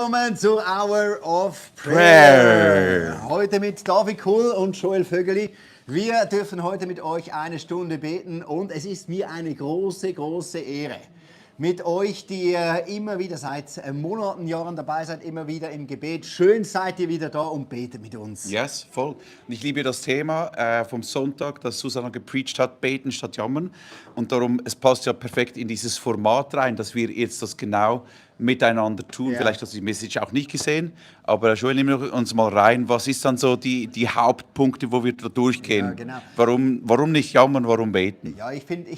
Willkommen zur Hour of Prayer. Prayer. Heute mit David Kuhl und Joel Vögeli. Wir dürfen heute mit euch eine Stunde beten und es ist mir eine große, große Ehre. Mit euch, die ihr immer wieder seit Monaten, Jahren dabei seid, immer wieder im Gebet. Schön seid ihr wieder da und betet mit uns. Yes, voll. Und ich liebe das Thema vom Sonntag, das Susanna gepreacht hat, beten statt jammern. Und darum, es passt ja perfekt in dieses Format rein, dass wir jetzt das genau miteinander tun. Ja. Vielleicht hast du die Message auch nicht gesehen, aber Joel, nehmen wir uns mal rein. Was ist dann so die Hauptpunkte, wo wir da durchgehen? Ja, genau. Warum nicht jammern, warum beten? Ja, ich finde,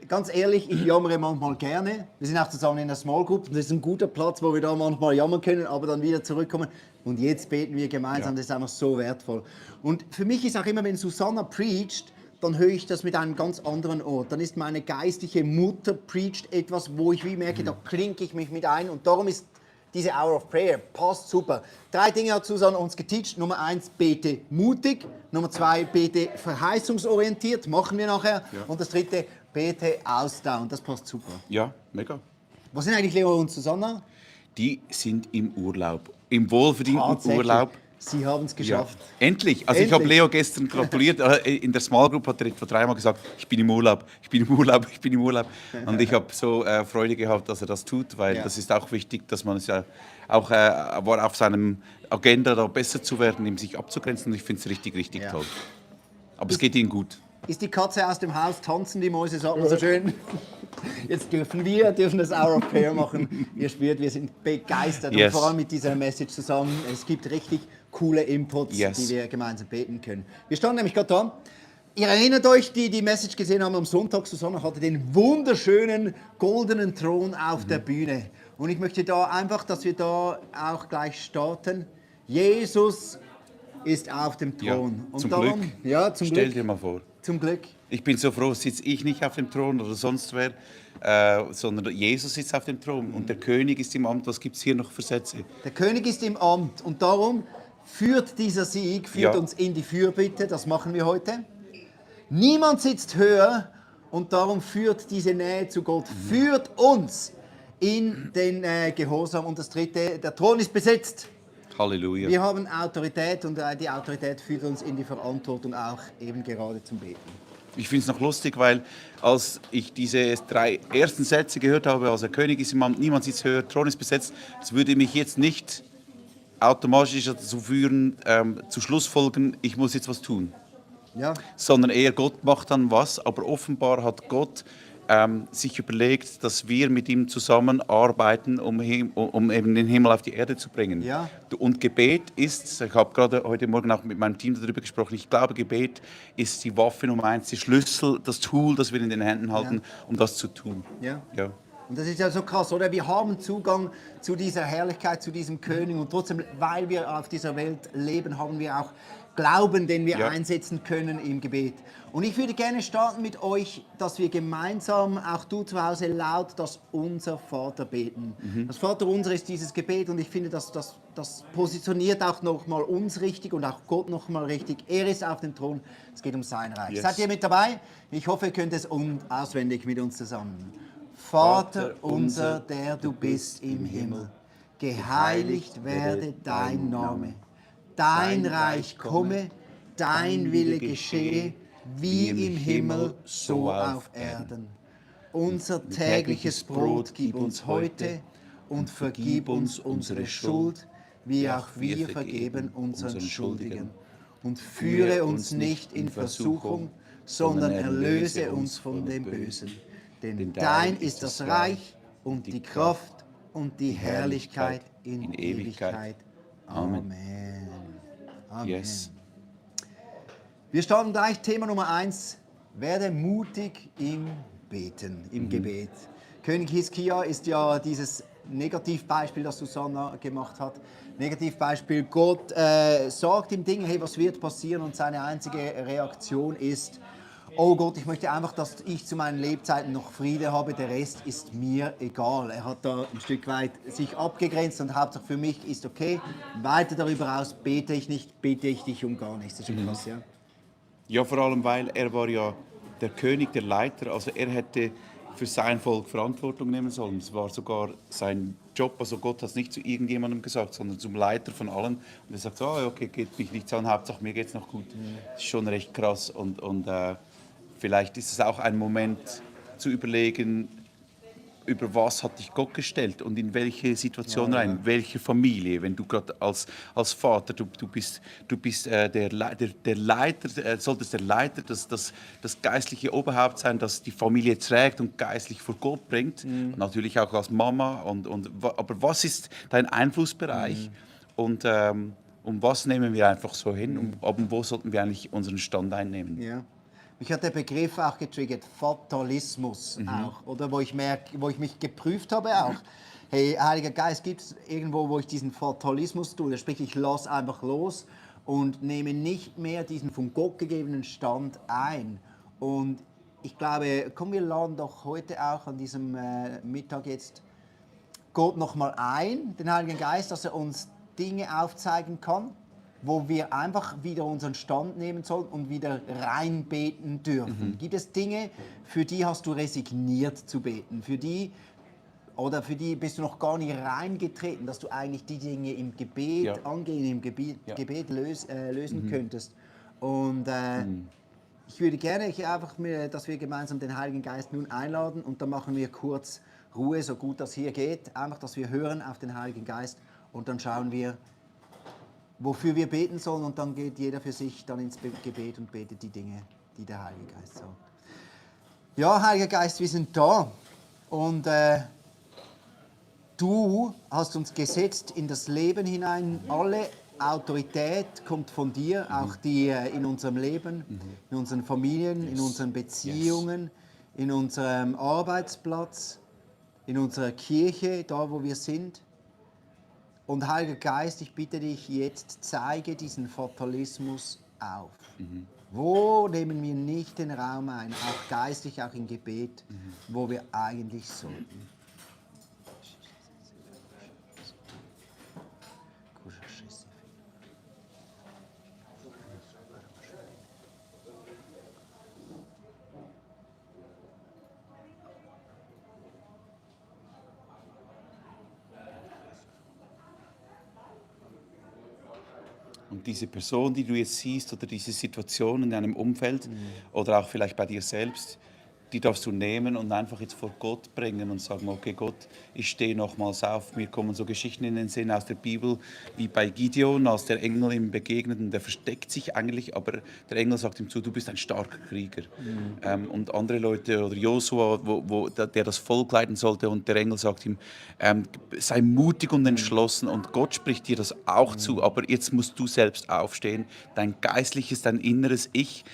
ganz ehrlich, ich jammere manchmal gerne. Wir sind auch zusammen in der Small Group. Das ist ein guter Platz, wo wir da manchmal jammern können, aber dann wieder zurückkommen. Und jetzt beten wir gemeinsam, das ist einfach so wertvoll. Und für mich ist auch immer, wenn Susanna preacht, dann höre ich das mit einem ganz anderen Ort. Dann ist meine geistliche Mutter preacht etwas, wo ich wie merke, da klinke ich mich mit ein. Und darum ist diese Hour of Prayer, passt super. 3 Dinge hat Susanna uns geteacht. Nummer 1, bete mutig. Nummer 2, bete verheißungsorientiert, machen wir nachher. Ja. Und das 3, bete ausdauernd. Das passt super. Ja, mega. Wo sind eigentlich Leo und Susanna? Die sind im Urlaub, im wohlverdienten Tatsächlich. Urlaub. Sie haben es geschafft. Ja. Endlich. Also ich habe Leo gestern gratuliert. In der Small Group hat er etwa 3-mal gesagt, ich bin im Urlaub, ich bin im Urlaub, ich bin im Urlaub. Und ich habe so Freude gehabt, dass er das tut, weil Ja. das ist auch wichtig, dass man es ja auch war auf seinem Agenda, da besser zu werden, ihm sich abzugrenzen. Und ich finde es richtig, richtig Ja. toll. Aber es geht ihnen gut. Ist die Katze aus dem Haus, tanzen die Mäuse, sagt man so schön. Jetzt dürfen das Hour of Prayer machen. Ihr spürt, wir sind begeistert Yes. und vor allem mit dieser Message zusammen. Es gibt richtig coole Inputs, Yes. die wir gemeinsam beten können. Wir standen nämlich gerade da. Ihr erinnert euch, die Message gesehen haben am Sonntag, Susanna hatte den wunderschönen goldenen Thron auf der Bühne. Und ich möchte da einfach, dass wir da auch gleich starten. Jesus ist auf dem Ja, Thron. Und zum darum, Glück. Ja, zum Stell Glück. dir mal vor. Zum Glück. Ich bin so froh, sitze ich nicht auf dem Thron oder sonst wer, sondern Jesus sitzt auf dem Thron und der König ist im Amt. Was gibt es hier noch für Sätze? Der König ist im Amt und darum führt dieser Sieg Ja. uns in die Fürbitte. Das machen wir heute. Niemand sitzt höher und darum führt diese Nähe zu Gott, führt uns in den Gehorsam. Und das 3, der Thron ist besetzt. Halleluja. Wir haben Autorität und die Autorität führt uns in die Verantwortung auch eben gerade zum Beten. Ich finde es noch lustig, weil als ich diese 3 ersten Sätze gehört habe, also der König ist im Amt, niemand sitzt höher, Thron ist besetzt, das würde mich jetzt nicht automatisch dazu führen, zu Schlussfolgern, ich muss jetzt was tun. Ja, Sondern eher Gott macht dann was, aber offenbar hat Gott sich überlegt, dass wir mit ihm zusammenarbeiten, um eben den Himmel auf die Erde zu bringen. Ja. Und Gebet ist, ich habe gerade heute Morgen auch mit meinem Team darüber gesprochen, ich glaube, Gebet ist die Waffe Nummer 1, die Schlüssel, das Tool, das wir in den Händen halten, um das zu tun. ja. Ja. Und das ist ja so krass, oder? Wir haben Zugang zu dieser Herrlichkeit, zu diesem König und trotzdem, weil wir auf dieser Welt leben, haben wir auch Glauben, den wir Ja. einsetzen können im Gebet. Und ich würde gerne starten mit euch, dass wir gemeinsam, auch du zu Hause, laut das Unser Vater beten. Das Vaterunser ist dieses Gebet und ich finde, das positioniert auch nochmal uns richtig und auch Gott nochmal richtig. Er ist auf dem Thron, es geht um sein Reich. Yes. Seid ihr mit dabei? Ich hoffe, ihr könnt es auswendig mit uns zusammen. Vater unser, der du bist im Himmel, geheiligt werde dein Name. Dein Reich komme, dein Wille geschehe, wie im Himmel, so auf Erden. Unser tägliches Brot gib uns heute und vergib uns unsere Schuld, wie auch wir vergeben unseren Schuldigen. Und führe uns nicht in Versuchung, sondern erlöse uns von dem Bösen. Denn dein ist das Reich und die Kraft und die Herrlichkeit in Ewigkeit. Amen. Amen. Yes. Wir starten gleich Thema Nummer 1. Werde mutig im Beten, im Gebet. König Hiskia ist ja dieses Negativbeispiel, das Susanna gemacht hat. Negativbeispiel, Gott sagt ihm Dinge, hey, was wird passieren? Und seine einzige Reaktion ist, oh Gott, ich möchte einfach, dass ich zu meinen Lebzeiten noch Friede habe, der Rest ist mir egal. Er hat da ein Stück weit sich abgegrenzt und Hauptsache für mich ist okay. Weiter darüber aus bete ich nicht, bitte ich dich um gar nichts. Das ist schon krass, ja? Ja, vor allem, weil er war ja der König, der Leiter, also er hätte für sein Volk Verantwortung nehmen sollen. Es war sogar sein Job. Also Gott hat es nicht zu irgendjemandem gesagt, sondern zum Leiter von allen. Und er sagt, oh, okay, geht mich nichts an, Hauptsache mir geht es noch gut. Das ist schon recht krass. Und vielleicht ist es auch ein Moment zu überlegen, über was hat dich Gott gestellt und in welche Situation rein, welche Familie, wenn du gerade als Vater, du bist der Leiter, solltest der Leiter, das geistliche Oberhaupt sein, das die Familie trägt und geistlich vor Gott bringt, und natürlich auch als Mama, aber was ist dein Einflussbereich und was nehmen wir einfach so hin und wo sollten wir eigentlich unseren Stand einnehmen? Ja. Mich hat der Begriff auch getriggert, Fatalismus auch, oder wo ich mich geprüft habe auch. Hey, Heiliger Geist, gibt es irgendwo, wo ich diesen Fatalismus tue? Sprich, ich lasse einfach los und nehme nicht mehr diesen von Gott gegebenen Stand ein. Und ich glaube, komm, wir laden doch heute auch an diesem Mittag jetzt Gott nochmal ein, den Heiligen Geist, dass er uns Dinge aufzeigen kann, wo wir einfach wieder unseren Stand nehmen sollen und wieder reinbeten dürfen. Gibt es Dinge, für die hast du resigniert zu beten, für die bist du noch gar nicht reingetreten, dass du eigentlich die Dinge im Gebet angehen, im Gebet lösen könntest. Und ich würde gerne dass wir gemeinsam den Heiligen Geist nun einladen und dann machen wir kurz Ruhe, so gut das hier geht. Einfach, dass wir hören auf den Heiligen Geist und dann schauen wir, wofür wir beten sollen, und dann geht jeder für sich dann ins Gebet und betet die Dinge, die der Heilige Geist sagt. Ja, Heiliger Geist, wir sind da und du hast uns gesetzt in das Leben hinein. Alle Autorität kommt von dir, auch die in unserem Leben, in unseren Familien, in unseren Beziehungen, in unserem Arbeitsplatz, in unserer Kirche, da wo wir sind. Und Heiliger Geist, ich bitte dich jetzt, zeige diesen Fatalismus auf. Wo nehmen wir nicht den Raum ein, auch geistlich, auch im Gebet, wo wir eigentlich sollten? Und diese Person, die du jetzt siehst, oder diese Situation in deinem Umfeld oder auch vielleicht bei dir selbst, die darfst du nehmen und einfach jetzt vor Gott bringen und sagen, okay Gott, ich stehe nochmals auf. Mir kommen so Geschichten in den Sinn aus der Bibel, wie bei Gideon, als der Engel ihm begegnet und der versteckt sich eigentlich, aber der Engel sagt ihm zu, du bist ein starker Krieger. Und andere Leute, oder Josua, der das Volk leiten sollte, und der Engel sagt ihm, sei mutig und entschlossen, und Gott spricht dir das auch zu, aber jetzt musst du selbst aufstehen, dein geistliches, dein inneres Ich,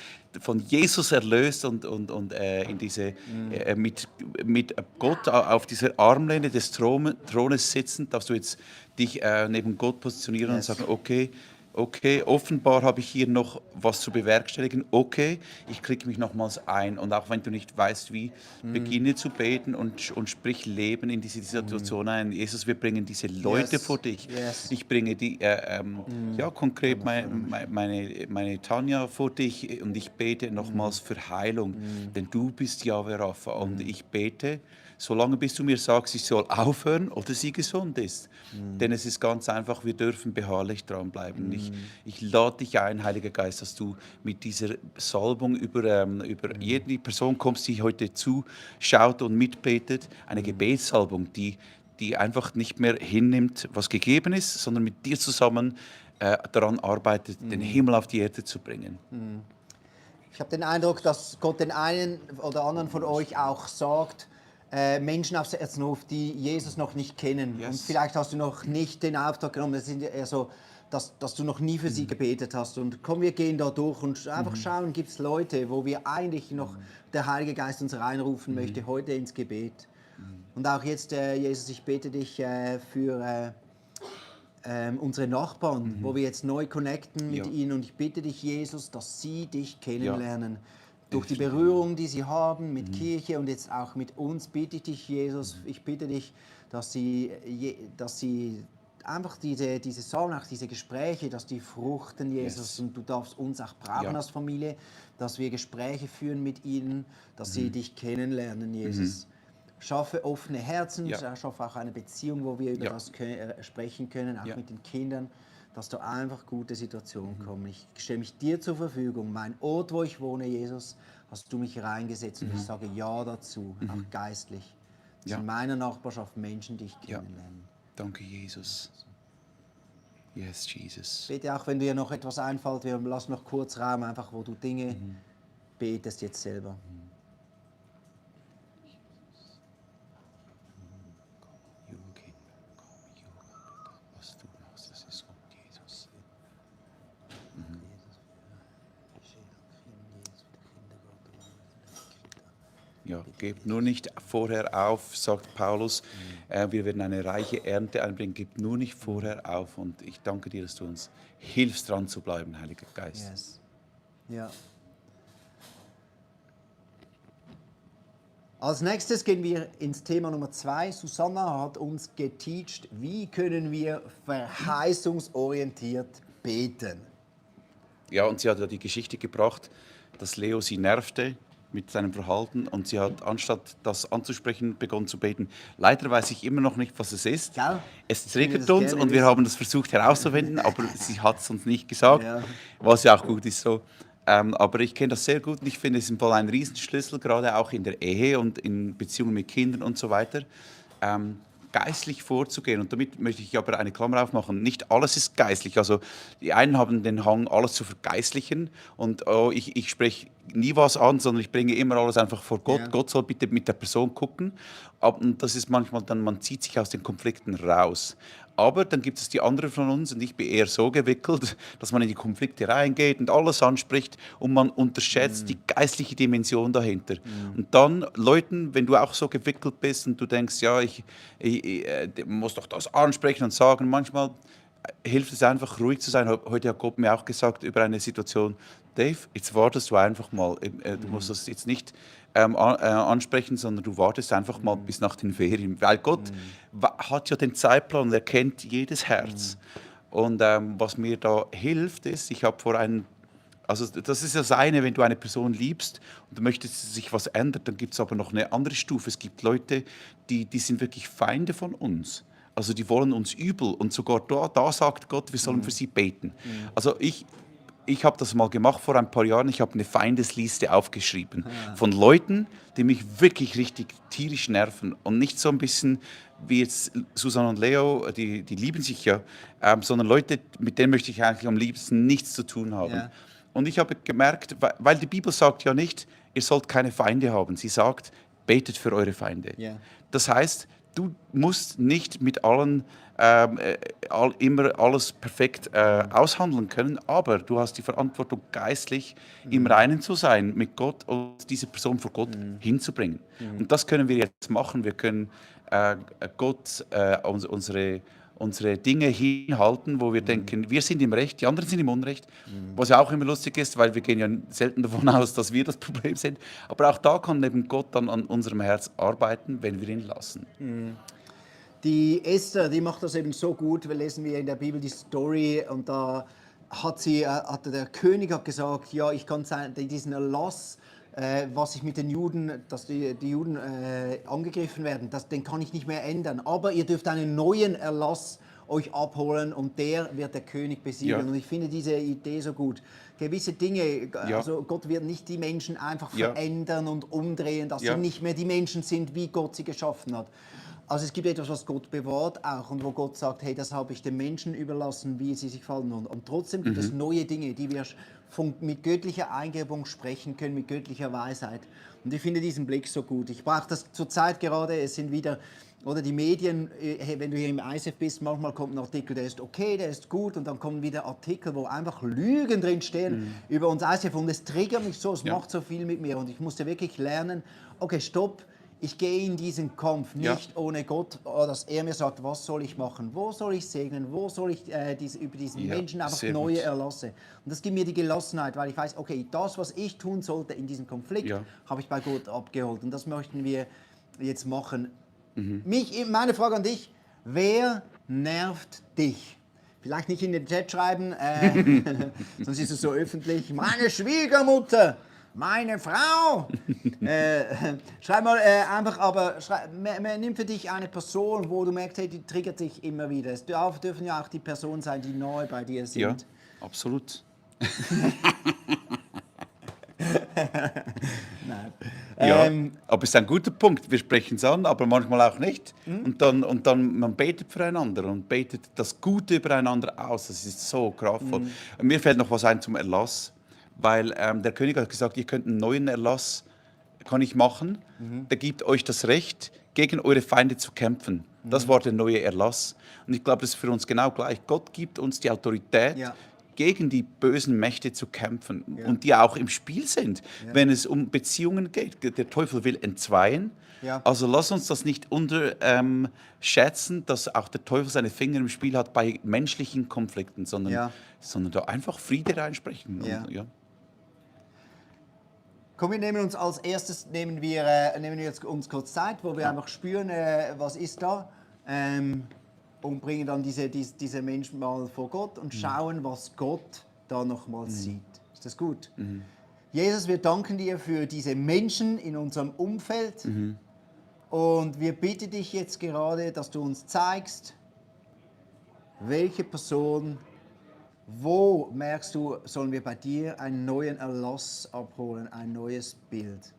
von Jesus erlöst und in diese, mit Gott auf dieser Armlehne des Thrones sitzend, darfst du jetzt dich neben Gott positionieren und sagen, okay, offenbar habe ich hier noch was zu bewerkstelligen. Okay, ich klicke mich nochmals ein. Und auch wenn du nicht weißt, wie, beginne zu beten und sprich Leben in diese Situation ein. Jesus, wir bringen diese Leute vor dich. Ich bringe die, konkret meine Tanja vor dich, und ich bete nochmals für Heilung. Denn du bist Jahwe Rapha, und ich bete, solange bis du mir sagst, ich soll aufhören oder sie gesund ist. Denn es ist ganz einfach, wir dürfen beharrlich dranbleiben. Ich lade dich ein, Heiliger Geist, dass du mit dieser Salbung über jede Person kommst, die heute zuschaut und mitbetet. Eine Gebetssalbung, die einfach nicht mehr hinnimmt, was gegeben ist, sondern mit dir zusammen daran arbeitet, den Himmel auf die Erde zu bringen. Ich habe den Eindruck, dass Gott den einen oder anderen von euch auch sagt, Menschen aufs Herzen ruft, die Jesus noch nicht kennen. Und vielleicht hast du noch nicht den Auftrag genommen, das sind eher so, dass du noch nie für sie gebetet hast. Und komm, wir gehen da durch und einfach schauen, gibt es Leute, wo wir eigentlich noch der Heilige Geist uns reinrufen möchte, heute ins Gebet. Und auch jetzt, Jesus, ich bete dich für unsere Nachbarn, wo wir jetzt neu connecten mit ihnen. Und ich bitte dich, Jesus, dass sie dich kennenlernen. Durch die Berührung, die sie haben mit Kirche und jetzt auch mit uns, bitte ich dich, Jesus, ich bitte dich, dass sie einfach diese Samen, auch diese Gespräche, dass die fruchten, Jesus. Und du darfst uns auch brauchen als Familie, dass wir Gespräche führen mit ihnen, dass sie dich kennenlernen, Jesus. schaffe offene Herzen, Ja. schaffe auch eine Beziehung, wo wir über Ja. das sprechen können, auch Ja. mit den Kindern, dass da einfach gute Situationen kommen. Ich stelle mich dir zur Verfügung. Mein Ort, wo ich wohne, Jesus, hast du mich reingesetzt und ich sage Ja dazu, auch geistlich. Dass Ja. in meiner Nachbarschaft Menschen dich Ja. kennenlernen. Danke, Jesus. Yes, Jesus. Bitte auch, wenn dir noch etwas einfällt, wir lassen noch kurz Raum, einfach wo du Dinge betest jetzt selber. Was du machst, das ist gut, Jesus. Ja, gebt nur nicht vorher auf, sagt Paulus. Wir werden eine reiche Ernte einbringen. Gebt nur nicht vorher auf. Und ich danke dir, dass du uns hilfst, dran zu bleiben, Heiliger Geist. Yes. Ja. Als nächstes gehen wir ins Thema Nummer 2. Susanna hat uns geteacht, wie können wir verheißungsorientiert beten. Ja, und sie hat ja die Geschichte gebracht, dass Leo sie nervte mit seinem Verhalten und sie hat, anstatt das anzusprechen, begonnen zu beten. Leider weiß ich immer noch nicht, was es ist. Gell? Es Ich würde triggert das uns gerne und wir wissen. haben das versucht herauszufinden, aber sie hat es uns nicht gesagt, Ja. was ja auch gut ist so. Aber ich kenne das sehr gut und ich finde es im Fall ein Riesenschlüssel, gerade auch in der Ehe und in Beziehungen mit Kindern und so weiter. Geistlich vorzugehen. Und damit möchte ich aber eine Klammer aufmachen. Nicht alles ist geistlich. Also die einen haben den Hang, alles zu vergeistlichen. Und ich spreche nie was an, sondern ich bringe immer alles einfach vor Gott. Ja. Gott soll bitte mit der Person gucken. Und das ist manchmal dann, man zieht sich aus den Konflikten raus. Aber dann gibt es die anderen von uns und ich bin eher so gewickelt, dass man in die Konflikte reingeht und alles anspricht und man unterschätzt die geistliche Dimension dahinter. Und dann Leuten, wenn du auch so gewickelt bist und du denkst, ja, ich muss doch das ansprechen und sagen, manchmal hilft es einfach, ruhig zu sein. Heute hat Gott mir auch gesagt über eine Situation, Dave, jetzt wartest du einfach mal. Du musst das jetzt nicht ansprechen, sondern du wartest einfach mal bis nach den Ferien. Weil Gott hat ja den Zeitplan und er kennt jedes Herz. Und was mir da hilft, ist, ich habe vor einem also das ist das eine, wenn du eine Person liebst und du möchtest, dass sich was ändert, dann gibt es aber noch eine andere Stufe. Es gibt Leute, die sind wirklich Feinde von uns. Also die wollen uns übel und sogar da sagt Gott, wir sollen für sie beten. Also ich habe das mal gemacht vor ein paar Jahren, ich habe eine Feindesliste aufgeschrieben von Leuten, die mich wirklich richtig tierisch nerven und nicht so ein bisschen wie jetzt Susanne und Leo, die lieben sich ja, sondern Leute, mit denen möchte ich eigentlich am liebsten nichts zu tun haben. Ja. Und ich habe gemerkt, weil die Bibel sagt ja nicht, ihr sollt keine Feinde haben. Sie sagt, betet für eure Feinde. Ja. Das heißt, du musst nicht mit allen immer alles perfekt aushandeln können, aber du hast die Verantwortung, geistlich im Reinen zu sein mit Gott und diese Person vor Gott hinzubringen. Und das können wir jetzt machen. Wir können Gott unsere Dinge hinhalten, wo wir denken, wir sind im Recht, die anderen sind im Unrecht. Was ja auch immer lustig ist, weil wir gehen ja selten davon aus, dass wir das Problem sind. Aber auch da kann eben Gott dann an unserem Herz arbeiten, wenn wir ihn lassen. Die Esther, die macht das eben so gut. Wir lesen wir in der Bibel die Story und da hat der König hat gesagt, ja, ich kann diesen Erlass, was ich mit den Juden, dass die Juden angegriffen werden, den kann ich nicht mehr ändern. Aber ihr dürft einen neuen Erlass euch abholen und der wird der König besiegeln. Ja. Und ich finde diese Idee so gut. Gewisse Dinge, Ja. also Gott wird nicht die Menschen einfach Ja. verändern und umdrehen, dass Ja. sie nicht mehr die Menschen sind, wie Gott sie geschaffen hat. Also es gibt etwas, was Gott bewahrt auch und wo Gott sagt, hey, das habe ich den Menschen überlassen, wie sie sich fallen. Und trotzdem gibt es neue Dinge, die wir mit göttlicher Eingebung sprechen können, mit göttlicher Weisheit. Und ich finde diesen Blick so gut. Ich brauche das zurzeit gerade, es sind wieder, oder die Medien, hey, wenn du hier im ISF bist, manchmal kommt ein Artikel, der ist okay, der ist gut und dann kommen wieder Artikel, wo einfach Lügen drin stehen über uns ISF und es triggert mich so, es macht so viel mit mir und ich musste wirklich lernen, okay, stopp, ich gehe in diesen Kampf nicht ohne Gott, dass er mir sagt, was soll ich machen, wo soll ich segnen, wo soll ich über diesen Menschen einfach sehr neue gut. Erlasse. Und das gibt mir die Gelassenheit, weil ich weiß, okay, das, was ich tun sollte in diesem Konflikt, habe ich bei Gott abgeholt. Und das möchten wir jetzt machen. Meine Frage an dich, wer nervt dich? Vielleicht nicht in den Chat schreiben, sonst ist es so öffentlich. Meine Schwiegermutter. meine Frau. Schreib mal einfach, aber nimm für dich eine Person, wo du merkst, hey, die triggert dich immer wieder. Es dürfen ja auch die Personen sein, die neu bei dir sind. Ja, absolut. Nein. Ja, aber es ist ein guter Punkt. Wir sprechen es an, aber manchmal auch nicht. Und dann man betet füreinander und betet das Gute übereinander aus. Das ist so kraftvoll. Und mir fällt noch was ein zum Erlass, weil der König hat gesagt, ihr könnt einen neuen Erlass kann ich machen. Der gibt euch das Recht, gegen eure Feinde zu kämpfen. Das war der neue Erlass. Und ich glaube, das ist für uns genau gleich. Gott gibt uns die Autorität, Ja. gegen die bösen Mächte zu kämpfen Ja. und die auch im Spiel sind, wenn es um Beziehungen geht. Der Teufel will entzweien. Ja. Also lass uns das nicht unterschätzen, dass auch der Teufel seine Finger im Spiel hat bei menschlichen Konflikten, sondern da einfach Friede reinsprechen. Ja. Und, ja. Komm, wir nehmen uns als erstes nehmen wir jetzt uns kurz Zeit, wo wir einfach spüren, was ist da, und bringen dann diese Menschen mal vor Gott und schauen, was Gott da nochmal sieht. Ist das gut? Jesus, wir danken dir für diese Menschen in unserem Umfeld und wir bitten dich jetzt gerade, dass du uns zeigst, welche Person, wo merkst du, sollen wir bei dir einen neuen Erlass abholen, ein neues Bild?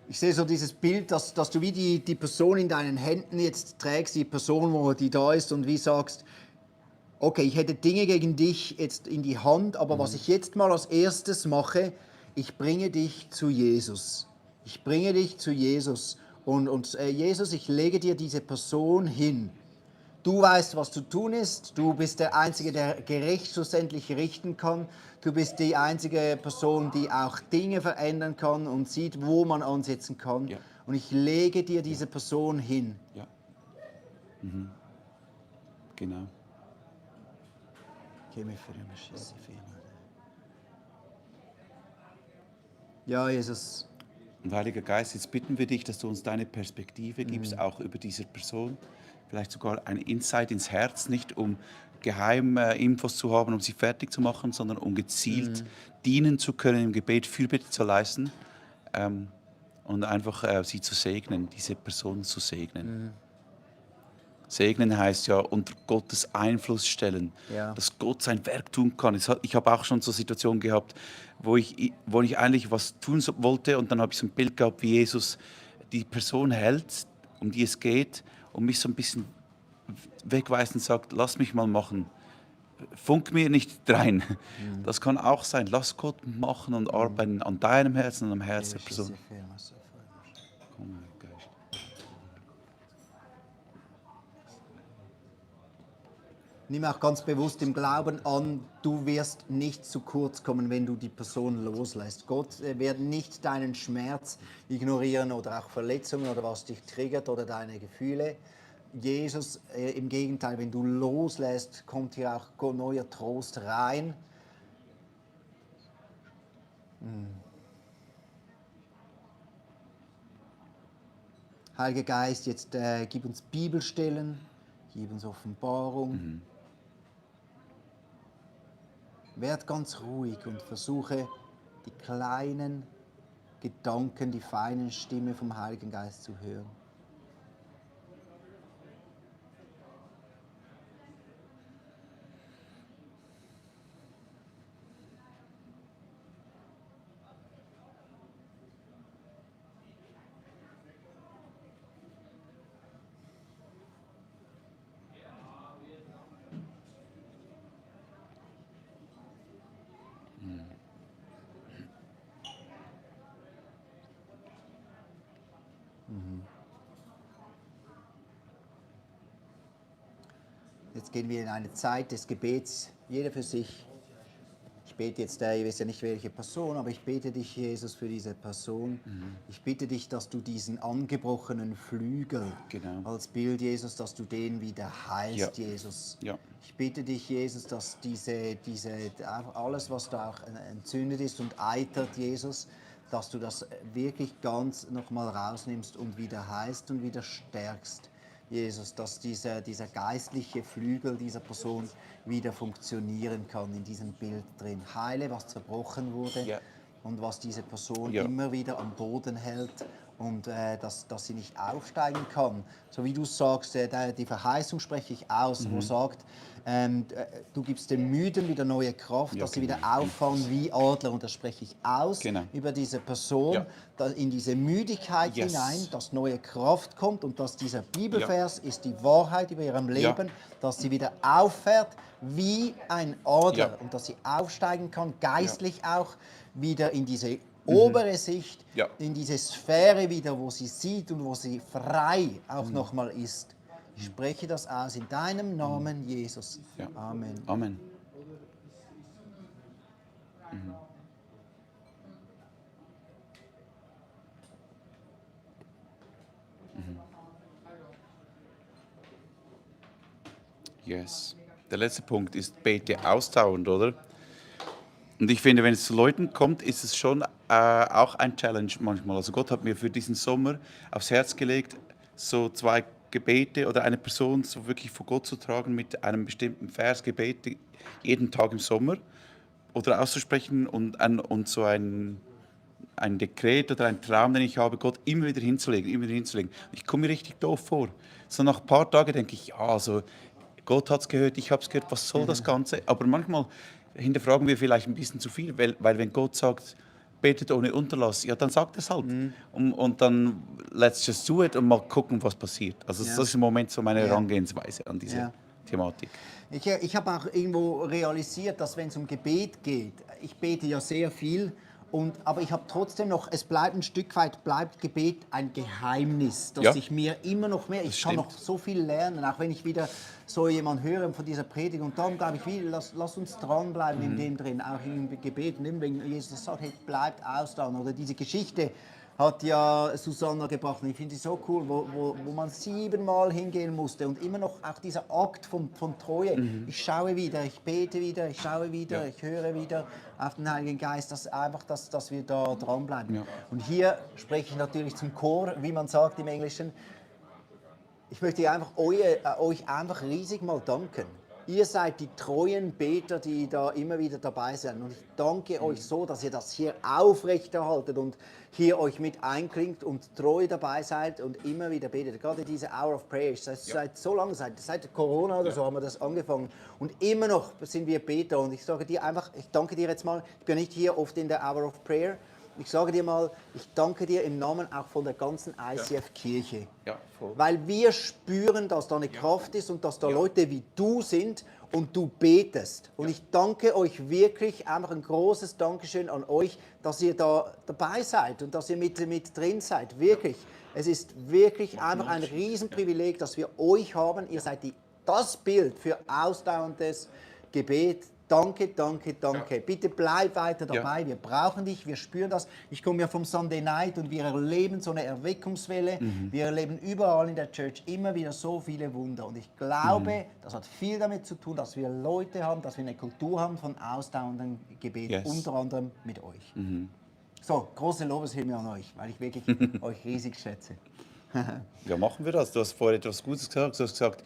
Ich sehe so dieses Bild, dass du wie die Person in deinen Händen jetzt trägst, die Person, die da ist und wie sagst, okay, ich hätte Dinge gegen dich jetzt in die Hand, aber was ich jetzt mal als erstes mache, ich bringe dich zu Jesus. Ich bringe dich zu Jesus. Und Jesus, ich lege dir diese Person hin. Du weißt, was zu tun ist. Du bist der Einzige, der gerecht schlussendlich richten kann. Du bist die einzige Person, die auch Dinge verändern kann und sieht, wo man ansetzen kann. Ja. Und ich lege dir diese Person hin. Ja. Genau. Ja, Jesus. Und Heiliger Geist, jetzt bitten wir dich, dass du uns deine Perspektive gibst, auch über diese Person. Vielleicht sogar ein Insight ins Herz, nicht um Geheiminfos zu haben, um sie fertig zu machen, sondern um gezielt dienen zu können, im Gebet Fürbitte zu leisten und einfach sie zu segnen, diese Person zu segnen. Segnen heißt ja unter Gottes Einfluss stellen, Ja. dass Gott sein Werk tun kann. Ich habe auch schon so Situationen gehabt, wo ich eigentlich was tun wollte und dann habe ich so ein Bild gehabt, wie Jesus die Person hält, um die es geht und mich so ein bisschen wegweist und sagt, lass mich mal machen. Funk mir nicht rein. Das kann auch sein. Lass Gott machen und arbeiten an deinem Herzen und am Herzen der Person. Komm, Heiliger Geist. Nimm auch ganz bewusst im Glauben an, du wirst nicht zu kurz kommen, wenn du die Person loslässt. Gott wird nicht deinen Schmerz ignorieren oder auch Verletzungen oder was dich triggert oder deine Gefühle. Jesus, im Gegenteil, wenn du loslässt, kommt hier auch neuer Trost rein. Heiliger Geist, jetzt gib uns Bibelstellen, gib uns Offenbarung. Werd ganz ruhig und versuche, die kleinen Gedanken, die feinen Stimme vom Heiligen Geist zu hören. Jetzt gehen wir in eine Zeit des Gebets, jeder für sich. Ich bete jetzt, ich weiß ja nicht welche Person, aber ich bete dich, Jesus, für diese Person. Ich bitte dich, dass du diesen angebrochenen Flügel als Bild, Jesus, dass du den wieder heilst, Jesus. Ja. Ich bitte dich, Jesus, dass alles, was da auch entzündet ist und eitert, Jesus, dass du das wirklich ganz nochmal rausnimmst und wieder heilst und wieder stärkst. Jesus, dass dieser geistliche Flügel dieser Person wieder funktionieren kann in diesem Bild drin. Heile, was zerbrochen wurde, Ja. und was diese Person Ja. immer wieder am Boden hält und dass sie nicht aufsteigen kann. So wie du sagst, die Verheißung spreche ich aus, wo sagt, du gibst den Müden wieder neue Kraft, Ja, dass sie genau. wieder auffahren wie Adler. Und das spreche ich aus Genau. über diese Person, Ja. in diese Müdigkeit Yes. hinein, dass neue Kraft kommt und dass dieser Bibelvers ist die Wahrheit über ihrem Leben, dass sie wieder auffährt wie ein Adler Ja. und dass sie aufsteigen kann, geistlich auch wieder in diese obere Sicht, Ja. in diese Sphäre wieder, wo sie sieht und wo sie frei auch nochmal ist. Ich spreche das aus in deinem Namen, Jesus. Ja. Amen. Amen. Yes. Der letzte Punkt ist, bete ausdauernd, oder? Und ich finde, wenn es zu Leuten kommt, ist es schon auch ein Challenge manchmal. Also Gott hat mir für diesen Sommer aufs Herz gelegt, so 2 Gebete oder eine Person so wirklich vor Gott zu tragen mit einem bestimmten Vers, Gebete jeden Tag im Sommer oder auszusprechen und so ein Dekret oder ein Traum, den ich habe, Gott immer wieder hinzulegen, immer wieder hinzulegen. Ich komme mir richtig doof vor. So nach ein paar Tagen denke ich, ja, also Gott hat es gehört, ich habe es gehört, was soll das Ganze? Aber manchmal hinterfragen wir vielleicht ein bisschen zu viel, weil wenn Gott sagt, betet ohne Unterlass, ja, dann sagt er es halt. Und dann let's just do it und mal gucken, was passiert. Also Ja. das ist im Moment so meine Ja. Herangehensweise an diese Ja. Thematik. Ich habe auch irgendwo realisiert, dass wenn es um Gebet geht, ich bete ja sehr viel, aber ich habe trotzdem noch, es bleibt ein Stück weit, bleibt Gebet ein Geheimnis, das Ja. ich mir immer noch mehr, ich kann stimmt. noch so viel lernen, auch wenn ich wieder so jemand höre von dieser Predigt. Und darum glaube ich, lass uns dranbleiben in dem drin, auch im Gebet. Und wenn Jesus sagt, hey, bleibt ausdauernd. Oder diese Geschichte hat ja Susanna gebracht. Und ich finde sie so cool, wo man 7-mal hingehen musste und immer noch auch dieser Akt von Treue. Ich schaue wieder, ich bete wieder, ich schaue wieder, Ja. ich höre wieder auf den Heiligen Geist, dass wir da dranbleiben. Ja. Und hier spreche ich natürlich zum Chor, wie man sagt im Englischen. Ich möchte euch einfach riesig mal danken. Ihr seid die treuen Beter, die da immer wieder dabei sind. Und ich danke euch so, dass ihr das hier aufrechterhaltet und hier euch mit einklingt und treu dabei seid und immer wieder betet. Gerade diese Hour of Prayer, seit so langer Zeit, seit Corona oder so haben wir das angefangen. Und immer noch sind wir Beter. Und ich sage dir einfach, ich danke dir jetzt mal, ich bin nicht hier oft in der Hour of Prayer. Ich sage dir mal, ich danke dir im Namen auch von der ganzen ICF-Kirche. Ja, voll. Weil wir spüren, dass da eine Kraft ist und dass da Leute wie du sind und du betest. Und ich danke euch wirklich, einfach ein großes Dankeschön an euch, dass ihr da dabei seid und dass ihr mit drin seid. Wirklich. Es ist wirklich einfach ein Riesenprivileg, dass wir euch haben. Ihr seid das Bild für ausdauerndes Gebet. Danke, danke, danke. Bitte bleib weiter dabei. Ja. Wir brauchen dich, wir spüren das. Ich komme ja vom Sunday Night und wir erleben so eine Erweckungswelle. Wir erleben überall in der Church immer wieder so viele Wunder. Und ich glaube, das hat viel damit zu tun, dass wir Leute haben, dass wir eine Kultur haben von ausdauerndem Gebet, Yes. unter anderem mit euch. So, große Lobeshymne an euch, weil ich wirklich euch riesig schätze. Ja, machen wir das. Du hast vorher etwas Gutes gesagt. Du hast gesagt,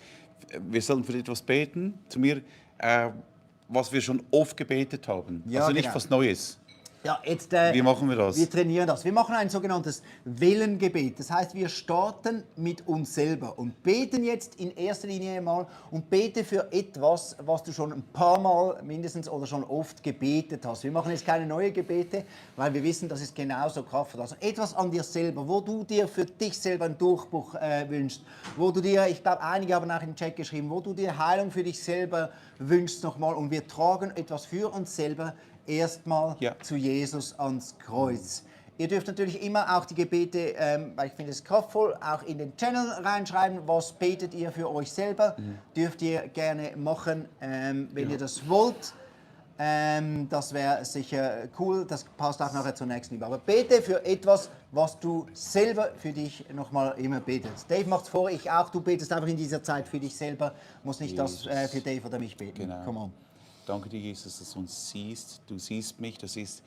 wir sollen für etwas beten. Zu mir, was wir schon oft gebetet haben. Ja, also nicht genau. was Neues. Ja, jetzt, Wie machen wir das? Wir trainieren das. Wir machen ein sogenanntes Wellengebet. Das heißt, wir starten mit uns selber und beten jetzt in erster Linie mal und bete für etwas, was du schon ein paar Mal mindestens oder schon oft gebetet hast. Wir machen jetzt keine neuen Gebete, weil wir wissen, das ist genauso kraftvoll. Also etwas an dir selber, wo du dir für dich selber einen Durchbruch wünschst, wo du dir, ich glaube, einige haben auch im Chat geschrieben, wo du dir Heilung für dich selber wünschst nochmal, und wir tragen etwas für uns selber erstmal zu Jesus ans Kreuz. Ihr dürft natürlich immer auch die Gebete, weil ich finde es kraftvoll, auch in den Channel reinschreiben. Was betet ihr für euch selber? Dürft ihr gerne machen, wenn ihr das wollt. Das wäre sicher cool. Das passt auch nachher zur nächsten Übung. Aber bete für etwas, was du selber für dich nochmal immer betest. Dave macht's vor, ich auch. Du betest einfach in dieser Zeit für dich selber. Muss nicht das für Dave oder mich beten. Genau. Come on. Danke dir, Jesus, dass du uns siehst. Du siehst mich, du siehst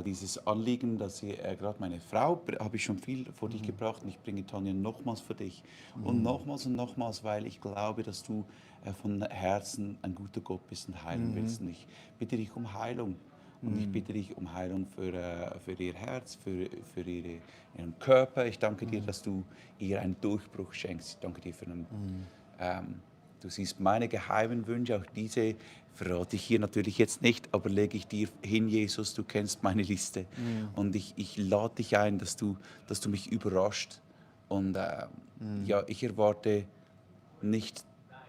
dieses Anliegen, dass ich gerade meine Frau, habe ich schon viel vor dich gebracht und ich bringe Tanja nochmals für dich und nochmals, weil ich glaube, dass du von Herzen ein guter Gott bist und heilen willst. Und ich bitte dich um Heilung. Und ich bitte dich um Heilung für ihr Herz, für ihren Körper. Ich danke dir, dass du ihr einen Durchbruch schenkst. Ich danke dir für einen du siehst meine geheimen Wünsche, auch diese verrate ich hier natürlich jetzt nicht, aber lege ich dir hin, Jesus, du kennst meine Liste. Und ich lade dich ein, dass du mich überrascht. Und ja, ich erwarte nicht,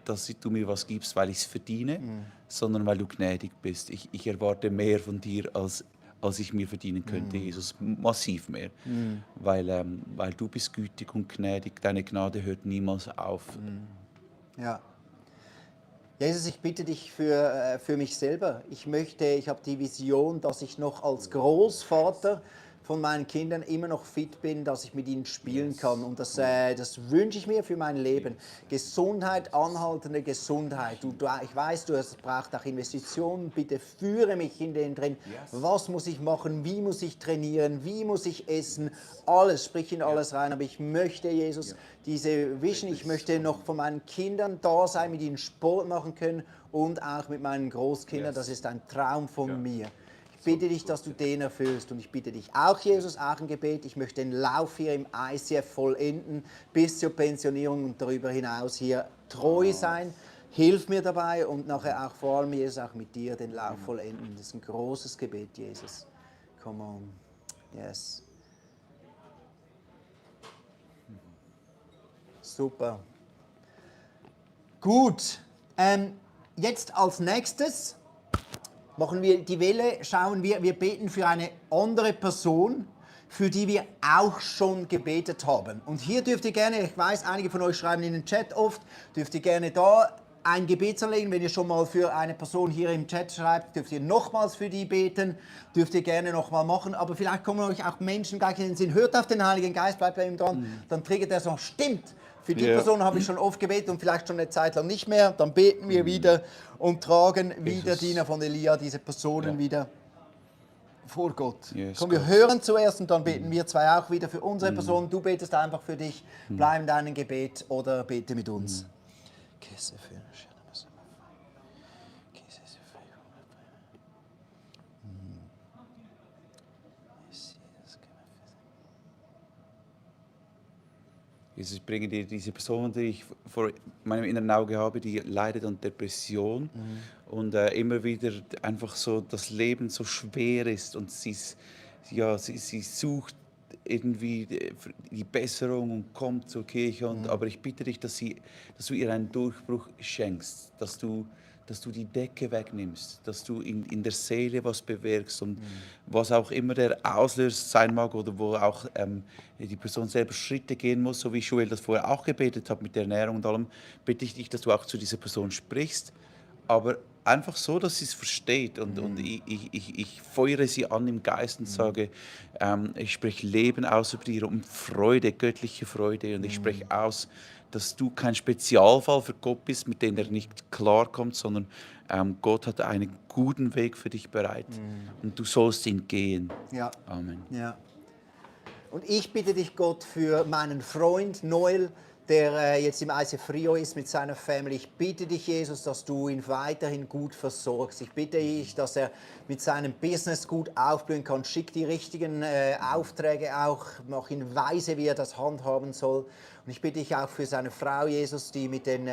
dass du mir was gibst, weil ich es verdiene, sondern weil du gnädig bist. Ich erwarte mehr von dir, als ich mir verdienen könnte, Jesus, massiv mehr. Weil du bist gütig und gnädig, deine Gnade hört niemals auf. Ja. Jesus, ich bitte dich für mich selber. Ich habe die Vision, dass ich noch als Großvater von meinen Kindern immer noch fit bin, dass ich mit ihnen spielen kann. Und das wünsche ich mir für mein Leben. Gesundheit, anhaltende Gesundheit. Ich weiß, es braucht auch Investitionen. Bitte führe mich in den drin. Was muss ich machen? Wie muss ich trainieren? Wie muss ich essen? Alles, sprich in alles rein. Aber ich möchte, Jesus, diese Vision, ich möchte noch von meinen Kindern da sein, mit ihnen Sport machen können und auch mit meinen Großkindern. Das ist ein Traum von mir. Ich bitte dich, dass du den erfüllst. Und ich bitte dich auch, Jesus, auch ein Gebet. Ich möchte den Lauf hier im ICF vollenden, bis zur Pensionierung und darüber hinaus hier treu sein. Hilf mir dabei und nachher auch vor allem, Jesus, auch mit dir den Lauf vollenden. Das ist ein großes Gebet, Jesus. Come on. Yes. Super. Gut. Jetzt als nächstes machen wir die Welle, wir beten für eine andere Person, für die wir auch schon gebetet haben. Und hier dürft ihr gerne, ich weiß, einige von euch schreiben in den Chat oft, dürft ihr gerne da ein Gebet anlegen. Wenn ihr schon mal für eine Person hier im Chat schreibt, dürft ihr nochmals für die beten, dürft ihr gerne nochmal machen. Aber vielleicht kommen euch auch Menschen gleich in den Sinn, hört auf den Heiligen Geist, bleibt bei ihm dran, dann triggert er so, stimmt. Für die Person habe ich schon oft gebetet und vielleicht schon eine Zeit lang nicht mehr. Dann beten wir wieder und tragen wieder Dina von Elia, diese Personen wieder vor Gott. Komm, wir hören zuerst und dann beten wir zwei auch wieder für unsere Person. Du betest einfach für dich, bleib in deinem Gebet oder bete mit uns. Jesus, ich bringe dir diese Person, die ich vor meinem inneren Auge habe, die leidet an Depression und immer wieder einfach so das Leben so schwer ist und sie sucht irgendwie die Besserung und kommt zur Kirche. Aber ich bitte dich, dass du ihr einen Durchbruch schenkst, dass du die Decke wegnimmst, dass du in der Seele was bewirkst und was auch immer der Auslöser sein mag oder wo auch die Person selber Schritte gehen muss, so wie Joel das vorher auch gebetet hat mit der Ernährung und allem, bitte ich dich, dass du auch zu dieser Person sprichst, aber einfach so, dass sie es versteht und ich feuere sie an im Geist und sage, ich spreche Leben aus über dir und Freude, göttliche Freude und ich spreche aus, dass du kein Spezialfall für Gott bist, mit dem er nicht klarkommt, sondern Gott hat einen guten Weg für dich bereit und du sollst ihn gehen. Ja. Amen. Ja. Und ich bitte dich, Gott, für meinen Freund Noel, der jetzt im ICF Rio ist mit seiner Family. Ich bitte dich, Jesus, dass du ihn weiterhin gut versorgst. Ich bitte dich, dass er mit seinem Business gut aufblühen kann. Schick die richtigen Aufträge auch, mach ihn weise, wie er das handhaben soll. Und ich bitte dich auch für seine Frau, Jesus, die mit den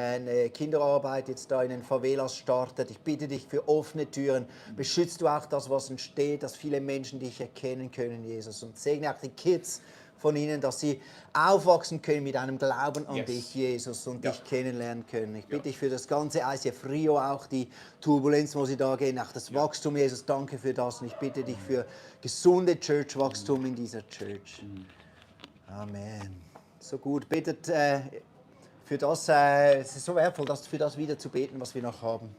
Kinderarbeit jetzt da in den Favelas startet. Ich bitte dich für offene Türen. Beschützt du auch das, was entsteht, dass viele Menschen dich erkennen können, Jesus. Und segne auch die Kids von ihnen, dass sie aufwachsen können mit einem Glauben an dich, Jesus, und dich kennenlernen können. Ich bitte dich für das ganze ICF Rio, auch die Turbulenz, wo sie da gehen, auch das Wachstum, Jesus, danke für das. Und ich bitte dich für gesunde Church-Wachstum in dieser Church. Amen. So gut, betet für das. Es ist so wertvoll, für das wieder zu beten, was wir noch haben.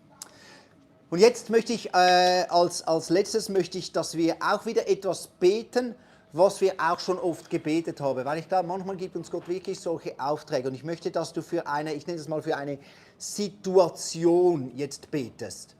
Und jetzt möchte ich, als letztes möchte ich, dass wir auch wieder etwas beten, was wir auch schon oft gebetet haben. Weil ich glaube, manchmal gibt uns Gott wirklich solche Aufträge. Und ich möchte, dass du für eine, ich nenne es mal für eine Situation jetzt betest.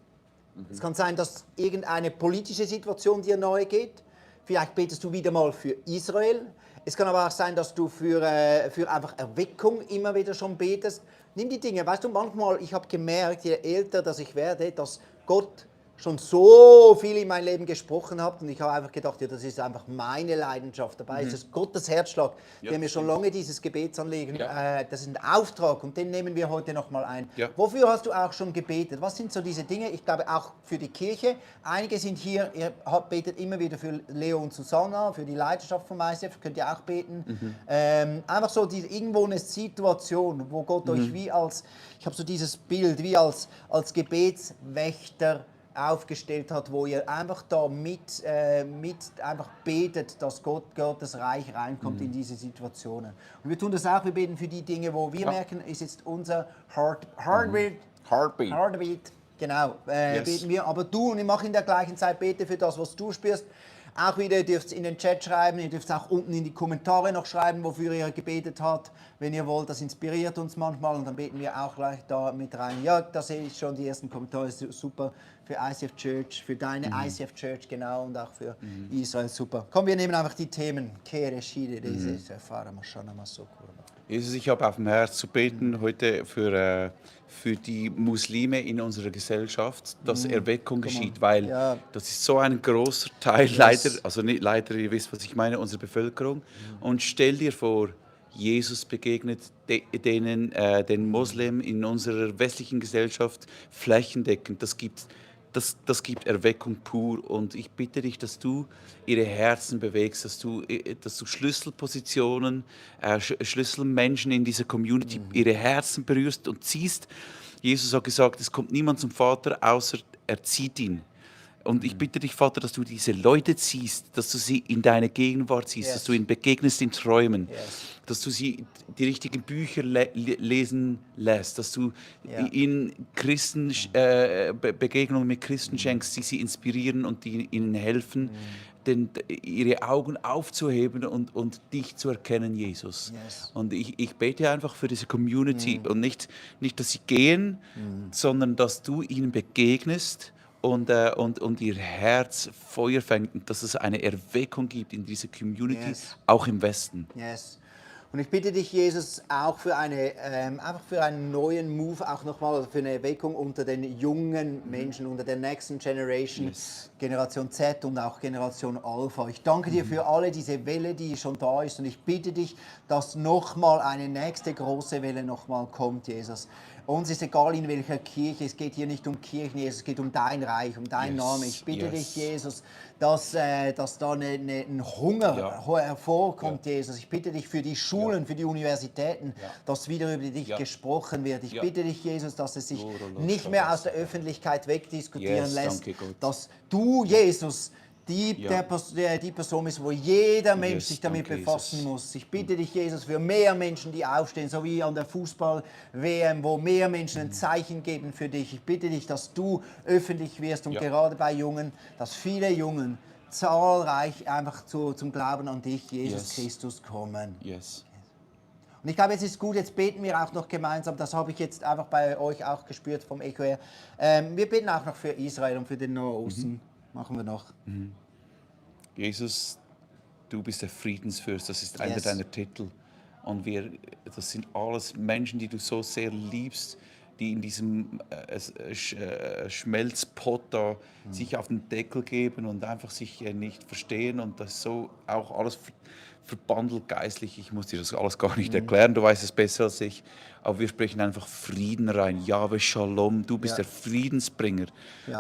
Es kann sein, dass irgendeine politische Situation dir neu geht. Vielleicht betest du wieder mal für Israel. Es kann aber auch sein, dass du für einfach Erweckung immer wieder schon betest. Nimm die Dinge. Weißt du, manchmal, ich habe gemerkt, je älter dass ich werde, dass Gott schon so viel in mein Leben gesprochen hat und ich habe einfach gedacht, ja, das ist einfach meine Leidenschaft. Dabei ist es Gottes Herzschlag, der mir schon lange dieses Gebetsanliegen, das ist ein Auftrag und den nehmen wir heute nochmal ein. Ja. Wofür hast du auch schon gebetet? Was sind so diese Dinge? Ich glaube auch für die Kirche. Einige sind hier, ihr betet immer wieder für Leo und Susanna, für die Leiterschaft vom ICF, könnt ihr auch beten. Einfach so irgendwo eine Situation, wo Gott euch wie als, ich habe so dieses Bild, wie als Gebetswächter aufgestellt hat, wo ihr einfach da mit einfach betet, dass Gottes Reich reinkommt in diese Situationen. Und wir tun das auch, wir beten für die Dinge, wo wir merken, ist jetzt unser Heartbeat, genau, beten wir. Aber du, und ich mache in der gleichen Zeit, bete für das, was du spürst. Auch wieder, ihr dürft es in den Chat schreiben, ihr dürft es auch unten in die Kommentare noch schreiben, wofür ihr gebetet habt, wenn ihr wollt. Das inspiriert uns manchmal und dann beten wir auch gleich da mit rein. Ja, da sehe ich schon die ersten Kommentare, super für ICF Church, für deine ICF Church, genau, und auch für Israel, super. Komm, wir nehmen einfach die Themen. Jesus, ich habe auf dem Herz zu beten heute für die Muslime in unserer Gesellschaft, dass Erweckung geschieht, weil das ist so ein großer Teil, leider, also nicht leider, ihr wisst, was ich meine, unserer Bevölkerung. Und stell dir vor, Jesus begegnet den Muslimen in unserer westlichen Gesellschaft flächendeckend. Das gibt Erweckung pur und ich bitte dich, dass du ihre Herzen bewegst, dass du Schlüsselpositionen, Schlüsselmenschen in dieser Community, ihre Herzen berührst und ziehst. Jesus hat gesagt, es kommt niemand zum Vater, außer er zieht ihn. Und ich bitte dich, Vater, dass du diese Leute ziehst, dass du sie in deine Gegenwart ziehst, dass du ihnen begegnest in Träumen, dass du sie die richtigen Bücher lesen lässt, dass du ihnen Begegnungen mit Christen schenkst, die sie inspirieren und die ihnen helfen, ihre Augen aufzuheben und dich zu erkennen, Jesus. Und ich bete einfach für diese Community und nicht, dass sie gehen, sondern dass du ihnen begegnest und ihr Herz Feuer fängt und dass es eine Erweckung gibt in dieser Community, auch im Westen. Yes. Und ich bitte dich, Jesus, auch für einfach für einen neuen Move, auch nochmal für eine Erweckung unter den jungen Menschen, unter der Next Generation, Generation Z und auch Generation Alpha. Ich danke dir für alle diese Welle, die schon da ist und ich bitte dich, dass nochmal eine nächste große Welle nochmal kommt, Jesus. Uns ist egal, in welcher Kirche, es geht hier nicht um Kirchen, Jesus, es geht um dein Reich, um deinen Namen. Ich bitte dich, Jesus, dass da ein Hunger hervorkommt, Jesus. Ich bitte dich für die Schulen, für die Universitäten, dass wieder über dich gesprochen wird. Ich bitte dich, Jesus, dass es sich nicht mehr aus der Öffentlichkeit wegdiskutieren lässt, dass du, Jesus, die Person ist, wo jeder Mensch sich damit befassen muss. Ich bitte dich, Jesus, für mehr Menschen, die aufstehen, so wie an der Fußball-WM, wo mehr Menschen ein Zeichen geben für dich. Ich bitte dich, dass du öffentlich wirst und gerade bei Jungen, dass viele Jungen zahlreich einfach zum Glauben an dich, Jesus Christus, kommen. Und ich glaube, es ist gut, jetzt beten wir auch noch gemeinsam, das habe ich jetzt einfach bei euch auch gespürt vom Echo her. Wir beten auch noch für Israel und für den Nahen Osten. Machen wir noch. Jesus, du bist der Friedensfürst, das ist einer deiner Titel. Und das sind alles Menschen, die du so sehr liebst, die in diesem Schmelzpott da sich auf den Deckel geben und einfach sich nicht verstehen und das so auch alles verbandelt geistlich. Ich muss dir das alles gar nicht erklären, du weißt es besser als ich. Aber wir sprechen einfach Frieden rein. Jahwe Shalom, du bist der Friedensbringer.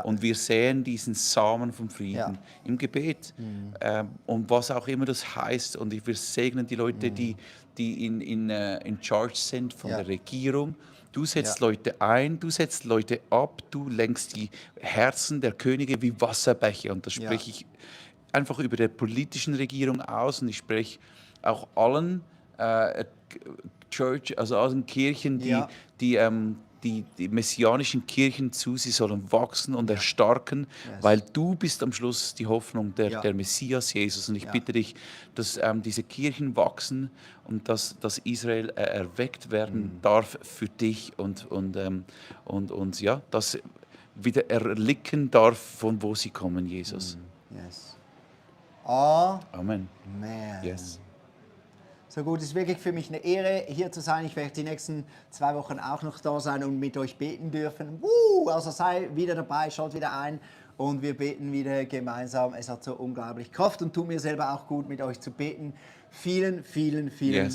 Und wir sehen diesen Samen vom Frieden im Gebet. Und was auch immer das heißt. Und wir segnen die Leute, die in Charge sind von der Regierung. Du setzt Leute ein, du setzt Leute ab, du lenkst die Herzen der Könige wie Wasserbäche. Und das spreche ich einfach über der politischen Regierung aus und ich spreche auch allen Church, also allen Kirchen, die messianischen Kirchen zu, sie sollen wachsen und erstarken, weil du bist am Schluss die Hoffnung der Messias Jesus. Und ich bitte dich, dass diese Kirchen wachsen und dass Israel erweckt werden darf für dich und dass wieder erblicken darf, von wo sie kommen, Jesus. Yes. Amen. Amen. Yes. So gut, es ist wirklich für mich eine Ehre, hier zu sein. Ich werde die nächsten 2 Wochen auch noch da sein und mit euch beten dürfen. Also sei wieder dabei, schalt wieder ein und wir beten wieder gemeinsam. Es hat so unglaublich Kraft und tut mir selber auch gut, mit euch zu beten. Vielen, vielen, vielen Yes.